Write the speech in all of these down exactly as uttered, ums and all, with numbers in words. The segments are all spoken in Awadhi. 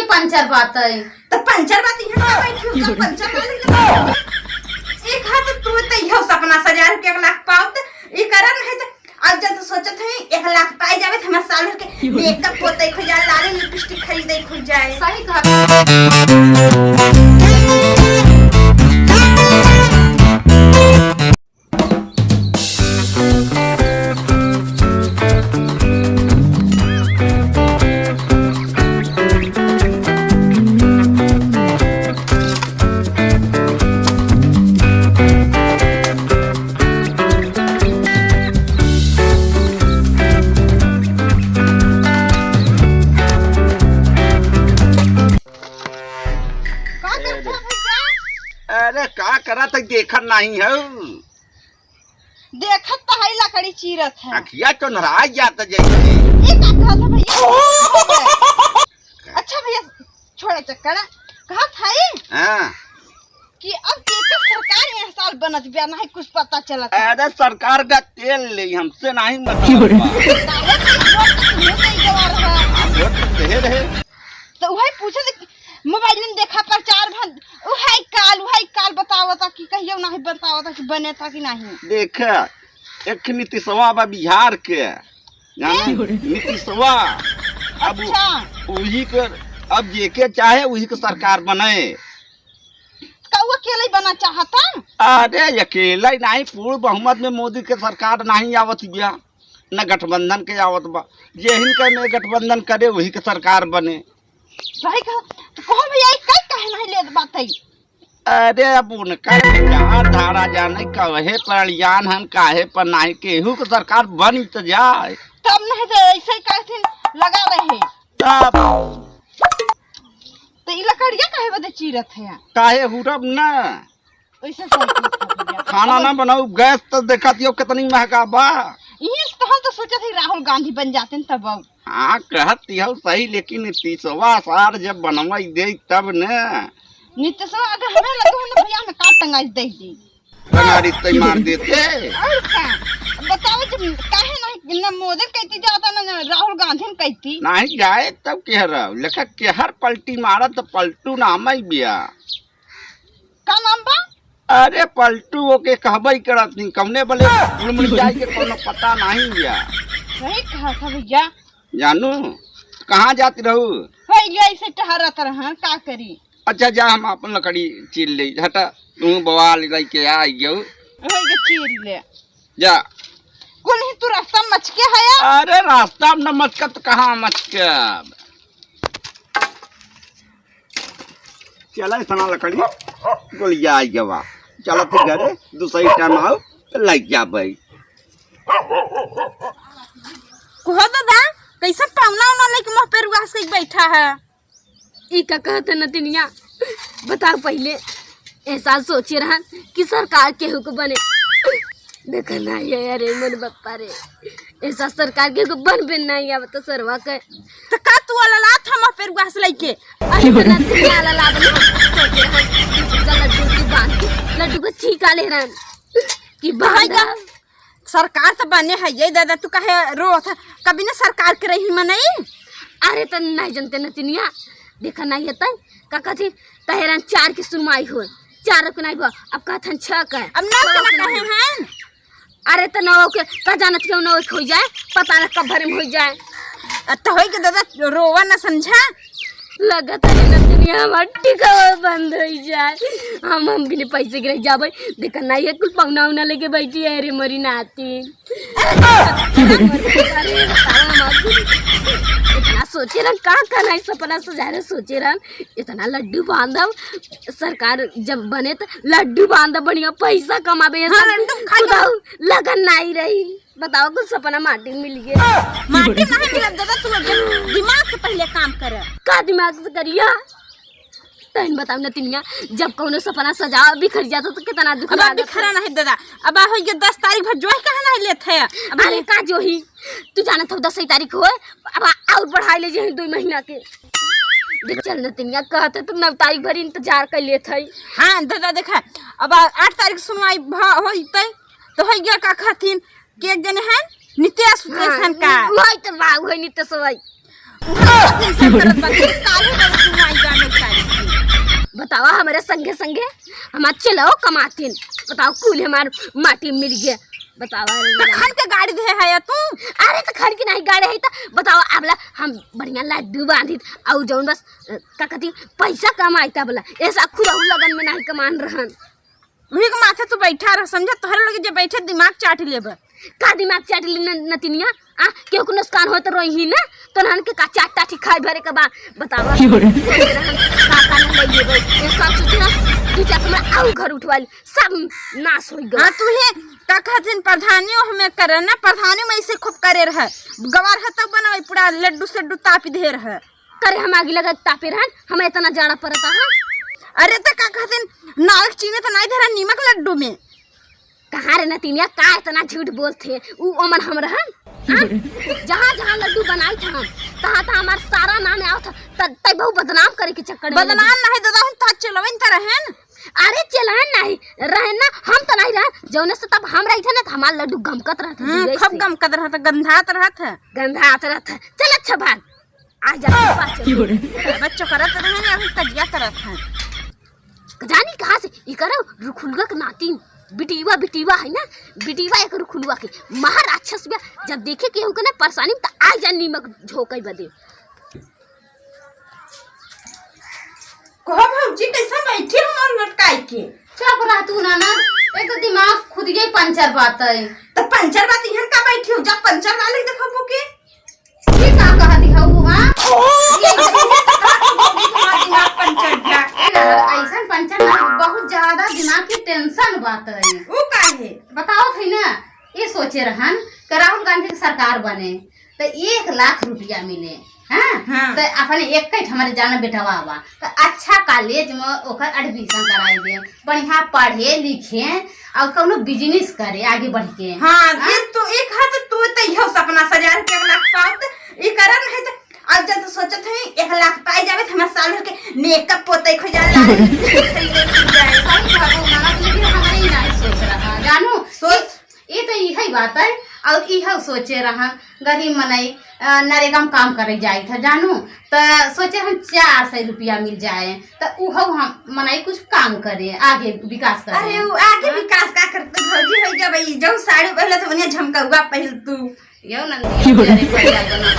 पंचर बात है। तो पंचर बात इहे ना बैठी हो, तो पंचर बात है। एक हाथ तू तो इहो सपना सजा के एक लाख पाओ, तो ई करन है तो अब जब तो सोचत है एक लाख पाई जावे तो हमार साल भर के मेकअप पोते खुल जाए, लाली लिपस्टिक खरीदे खुल जाए। सही कहा। का करत हो भैया? अरे का करत है, देखत नहीं है। देखत तो है, लकड़ी चीरत है। अखिया चोन्हरा जात जैसे। ये का कहत है भैया? अच्छा भैया, छोड़े चक्कर। कहत है हाँ। कि अब के के सरकार यह साल बनत बिया, नहीं कुछ पता चलत है। अरे सरकार का तेल ले, हमसे नहीं मतलब बा। काहे कि वोट तो तुमने नहीं देवा रहा। हाँ, वोट तो देहे रहे। तो वही पूछे थे, मोबाइल में देखा प्रचार भन, उहे काल, उहे काल बतावता कि कहियो नहीं बतावता कि बने था कि नहीं। देखा, एक नीतीशवा बा बिहार के, जाना? ए? नीतीशवा। अब उ-, अच्छा। उही के, अब जेके चाहे उही के सरकार बने। का वो अकेले ही बना चाहता? अरे अकेले ही नहीं, पूर्ण बहुमत में मोदी के सरकार नहीं आवत बिया, न गठबंधन के आवत बा। जे हिनका में गठबंधन करे वही के सरकार बने। सही कहा। तो कहो भैया, ई कई काहे नहीं लेत बात है? अरे अब उनका विचारधारा जाने कहे पर अड़ियान हन, काहे पर नहीं, केहू के सरकार बन तो जाए। तब नहीं तो ऐसे ही कहथिन लगा रहे। तब तो ई लकड़िया काहे बदे चीरत है? काहे हुरब ना? ऐसे सही कहत है भैया। खाना ना बनाऊ, गैस तो देखत हियो कितनी महंगा बा। इहे से तो हम तो सोचत ही राहुल गांधी बन जाते न तब अब। हाँ, कहत हियो सही, लेकिन नीतीशवा सार जब बनवाई दे तब न। नीतीशवा अगर हमें लगे हो ना भैया, हमें का टंगाई दे दी। टंगारी तई मार देते। और का? बताओ जब काहे नहीं, न मोदी कहती जाता, न, न राहुल गांधी न कहती। नहीं जाए तब कह रहा, लेकिन केहर पलटी मारत तो पलटू नाम ही बिया। का नाम बा? अरे पलटू ओके कहबई करत नहीं, कौने बले उड़मुड़ जाए के कोनो पता नहीं बिया। सही कहा था भैया। जानू, कहाँ जाती रहू? भैया ऐसे टहरत रहा, का करी? अच्छा जा, हम अपन लकड़ी चीर ले, हटा, तू बवाल लेके आ गयो। भैया चीर ले। जा। कुल ही तू रास्ता मचके है या? अरे रास्ता में न मचकत कहाँ मचके अब। चला इतना लकड़ी गोलिया आई गवा। चला फिर घरे दूसरी टाइम आओ तो लग जा भाई। कहो दादा, कैसे पावना उना लेके मुँह पे रुआस के बैठा है? ई का कहत है नतिनिया? बताओ पहिले, ऐसा सोचे रहन कि सरकार केहू को बने। देखा ना ये, अरे मोर बप्पा रे, ऐसा सरकार केहू को बन बन नहीं आवत सरवा के। तो का तू वाला लात हम पे रुआस लेके? अरे बना तू वाला लात ना, सोचे रहन कि लड्डू की बांध के, लड्डू को छीका ले रहन कि भाई बांधा। सरकार तो बने है ये दादा, तू काहे रोत है? कभी ना सरकार के रही मनई। अरे तो नहीं जनते नतिनिया, देखा नहीं है तै, का कहती, कहे रहन चार की सुनवाई हो, चार को नहीं भा, अब कहत हन छह का। अब नौ के ना कहे हन। अरे तो नौ के का जानत क्यों नौ के हो जाए, पता ना कब भरे में हो जाए। अ, तो होई के दादा रोवा ना समझा। लगत है ना दुनिया हमार टिकावा बंद हो जाए। हम, हम बिना पैसे के रह जाबे। देखा ना ये कुल पौना उना लेके बैठी है रे मोरी नाती। अरे बताओ हम आपको। इतना सोचे रहन, का करना है सपना सजा रहे सोचे रहन। इतना लड्डू बांधब, सरकार जब बने तो लड्डू बांधब, बढ़िया पैसा कमाबे। हाँ, सब लड्डू खा के खुदाऊ लगन नहीं रही। बताओ, कुल सपना माटी में मिल गए। माटी में नहीं मिलब दादा, तू लोग दिमाग से पहले काम कर। का दिमाग से करिया? तैन बताओ नतिनिया, जब कौनो सपना सजावा बिखर जाता तो कितना दुख अब आप लागत बिखरा है। नहीं दादा, अब आ होई के दस तारीख भर जोही कहाँ नहीं लेत है? अब अरे ले- का जोही, तू जानत हो दस तारीख होए, अब आ- और बढ़ाई ले जे दो महीना के। देख चल नतिनिया, कहते तो नौ तारीख भर इंतजार कर लेत है। हाँ दादा, देखा अब आ- आठ तारीख सुनवाई भ- होई तै तो होई गया का कहथिन के एक जने हैं नित्या सुत्या हाँ, सन का। वही तो बा, वही नित्या सवाई। वही तो सन करत बा, कि काहे बा सुना। संगे संगे हमार चलाओ कमातिन। बताओ, कुल हमार माटी मिल गया। बताओ, अरे तो राम। खन के गाड़ी दे है या तू? अरे तो खन के नहीं गाड़ी है तो बताओ, अबला हम बढ़िया लड्डू बांधित और जौन बस, अ, का कहती, पैसा कमाई तबला। ऐसा खुद अहू लगन में नहीं कमान रहन। वही के माथे तू बैठा रह, समझा? तोहरे लगे जे बैठे दिमाग चाट लेबे। का दिमाग चाट ली न-, नतिनिया? आ, केहू के नुकसान हो तो रोई ही ना, तो नहन के का चाट टाठी खाए भरे के बा, बतावा। की हो रे? का का न लइए बे, ये सब सोचे ना, दू चार हमरा आऊ घर उठवा ली, सब नाश हो गया। हाँ, तू ही का कहथिन, प्रधानियों हमें करे ना, प्रधानियों में ऐसे खूब करे रहे, गवार है तब बनावे पूरा लड्डू सड्डू तापी दे रहे। करे हम आगी लगा तापे रहन, हमें इतना जाड़ा पड़ता है। अरे तो का कहथिन, नाक चीनी तो नहीं धरा नीमक लड्डू में। कहाँ रे नतिनिया, का इतना झूठ बोलत है? उ ओमन हम रहन? हाँ? जहाँ जहाँ लड्डू बनाई था हम, तहाँ तहाँ हमार सारा नाम आवत था, त-, तै बहु बदनाम करे के चक्कर में बदनाम लगी। नहीं दादा, हम था चलवन त रहन। अरे चलवन नहीं रहन ना, हम तो नहीं रहन, जौने से तब हम रही थे ना, तो हमार लड्डू गमकत रहत है, हम्म, जैसे। खूब गमकत रहत है, गंधात रहत है। गंधात रहत है। चल अच्छा भाग। आ जा, पाछे। की हो रे? बच्चों करत रहे हैं, अभी कजिया करत हैं। जानी कहाँ से इकर रुखुलुआ के नातिन बिटिवा, बिटिवा है ना, बिटिवा एक रुखुलुआ के महाराक्षस बा। जब देखे केहू के ना परेशानी में, त आ जा नीमक झोंके बदे। कहो भौजी, कैसे बैठी हो मुँह लटकाई के? चुप रह तू ना, ना, एक तो दिमाग खुद के पंचर बात है। तो पंचर बात इहन का बैठी हो, जा पंचर वाले देखो बुके। ये का कहती हऊ, हाँ? ये इधर उधर का कहती हऊ, दिमाग पंचर बा। ए ना, ऐसन पंचर ना, बहुत ज्यादा दिमाग की tension बात है। ऊ काहे? बताओ थी ना, ये सोचे रहन कि राहुल गांधी की सरकार बने, तो एक लाख रुपया मिले, हाँ? हाँ। तो अपने एक ही हमारे जाना बेटवा बा, तो अच्छा college में ओकर admission कराई दे। बढ़िया पढ़े लिखे और कौनो business करे आगे बढ़ के। हाँ, हाँ? ये तो एक हाथ तू तो इहो सपना सजा के एक लाख पाओ तो ई करन है तो अब जब तो सोचत हई एक लाख पाई जावे तो हमार साल भर के makeup पोते खो जाला। सही बात है, मना तो लेकिन हमारे ही ना सोच रहा, जानू? सोच। ये, ये तो इहे बात है, और इहे सोचे रहा, गरीब मनई, अ, नरेगा में काम करे जाइत है, जानू? त सोचे हम चार सौ रुपया मिल जाए, त उहो हम मनई कुछ काम करे, आगे विकास करे। अरे, उ आगे हाँ? विकास का करते भौजी, होई गया भाई, जब साड़ी पहले तो बढ़िया झमकौआ पहिर तू। यो नंदी, अरे, बढ़िया बना।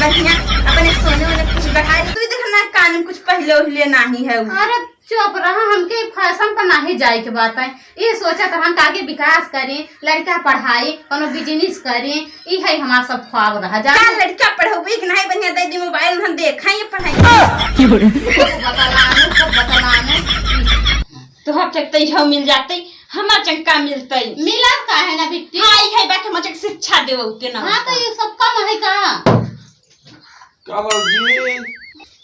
बढ़िया, अपने सोने वाले कुछ बढ़ा दे, तू देख ना कान में कुछ पहले उहले नाही है उ। अरे, चुप रहा, हमके fashion पर नाही जाए के बात है। ये सोचत रहन कि आगे विकास करें, लड़का पढ़ाई, कोनो business करें, ई है हमार सब ख्वाब रहा। जा का लड़का पढ़ौबे कि नहीं, बढ़िया दे दी mobile, हम देखा ये पढ़ाई। की हो रे? खूब बतलानो, खूब बतलानो। तोहर चक तै हौ मिल जाते, हमार चक का मिलते? मिलत का है ना बिट्टी? हाँ, ई है बात, हमार चक शिक्षा देवे उते ना हाँ, होता। तो ये सब कम है का? का भौजी?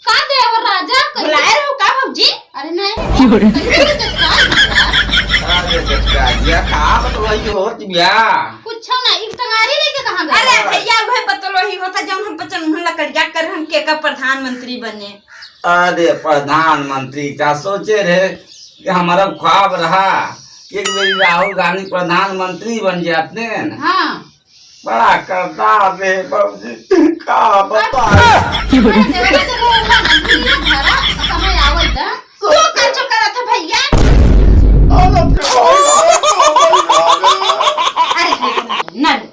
का देवर राजा, कैसे बुलाए रहो का भौजी? अरे नहीं, की हो रे? कैसे तो चटका दिया? अरे चटका दिया, का बतलाई होत बिया? कुछ ना, एक टंगारी लेके कहाँ गए? अरे भैया, वह बतलो ही होता जब हम पचन हम लकड़िया कर हम के का प्रधानमंत्री बने। अरे प्रधानमंत्री का सोचे रहे कि हमारा ख्वाब रहा कि एक बेरी राहुल गांधी प्रधानमंत्री बन जाते हैं। हाँ। बड़ा करता बे बाबूजी, का बताई? अरे देवरा, जब वो ना मंत्री ना धरा, समय आवल दा। तू का चुप करत है भैया? अरे, ना रे।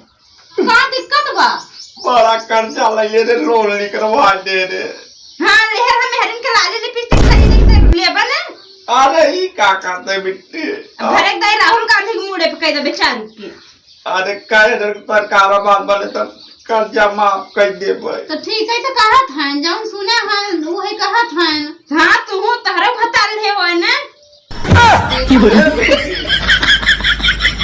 का दिक्कत बा? बड़ा कर्जा लगे रे, loan निकलवा दे रे। हाँ, लेहर हम मेहरिन के लाली lipstick खरीदे के लेबा ना? अरे, ई का करते बिट्टी? अब भरे के दाई राहुल गांधी के मुड़े पे कह दे बेचारू के। अरे, कहे रे, सरकार बात बने तो कर्जा माफ कर देबे। तो ठीक है, तो कहत हैं, जौन सुना है, वो है कहत हैं। हाँ, तू तहरा भताल है वो है ना? की हो रे?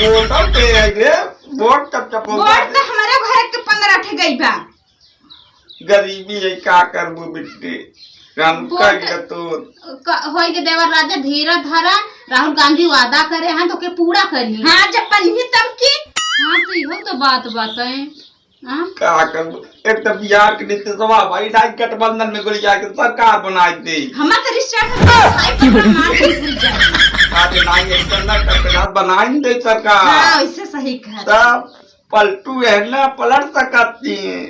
वोट पे आई रे, वोट तब तक वोट तो हमारे घर के पन्द्रह ठे गई बा। गरीबी है, का करबू बिट्टी? हम वोट कह तो क-, होई के देवर राजा धीरज धरा, राहुल गांधी वादा करे हैं तो के पूरा करी। हाँ, जब बनही तब की। हाँ, तो इहो तो बात बात है। हाँ? का करबू? एक तो बिहार के नीतीशवा भाई नाई गठबंधन में गोली जाके सरकार बनाई दे। हमार तो रिश्ता है, भाई, की हो रे? मार के भूल जाए। अरे नाई, ऐसा ना कर, बनाई दे सरकार। हाँ, वैसे सही कहा। तब पलटू है ना, पलट सकती है।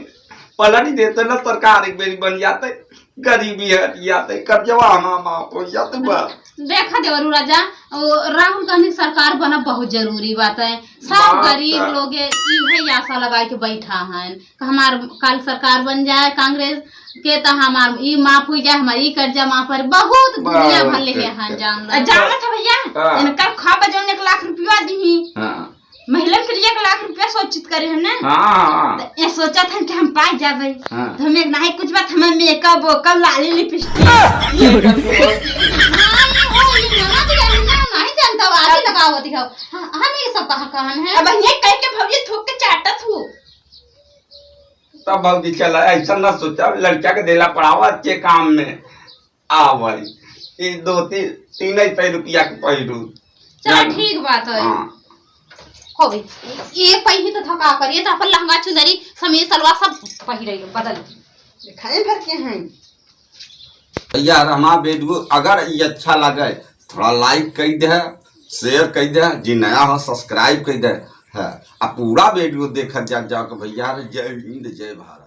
पलट ही देते ना सरकार, एक बेरी बन जाते। गरीबी हटिया ते कर्जवा हमार माफ हो जात बा। देखा देवरू राजा, ओ राहुल गांधी सरकार बना बहुत जरूरी बात है। सब बात गरीब है। लोग इहे आशा लगा के बैठा हैं कि हमार काल सरकार बन जाए कांग्रेस के, तो हमार ई माफ हो जाए, हमार ई कर्जा माफ हो, बहुत दुनिया बहुत भर ले है। हैं जान लो। आ, जानत है भैया, हाँ। इनकर खा बजौन एक लाख रुपया दी। हाँ। महिलन के लिए एक लाख रुपया सोचित करे हैं ना। हाँ, हाँ, हाँ। तो ये सोचत हैं कि हम पाई जाबे। हाँ। तो हमें नाही कुछ बात, हमें मेकअप वेकअप, लाली लिपस्टिक। हाँ, ये हो, ये ननद के ना, नाही जानता, आगे लगावत हो। हाँ, हम ये सब कहाँ कहन है? अब ये कह के भौजी थूक के चाटत हूँ। तब भौजी चला, ऐसा ना सोचा, लड़का के देला पड़ावा अच्छे काम में। आ भाई, ये दो तीन, तीन ही सौ रुपया के पहिरू। चला, जान। ठीक बात है। हाँ। हो भाई, ये पहिरी तो थका करिए, तो अपन लहंगा चुनरी समीज सलवार सब पहिरे बदल। खाए भर के हैं। भैया, हमार वीडियो अगर ये अच्छा लगे, थोड़ा like कर दे, share कर दे, जी नया हो subscribe कर दे, है। आ पूरा वीडियो देखत जा, जाके भैया, जय हिंद, जय भारत।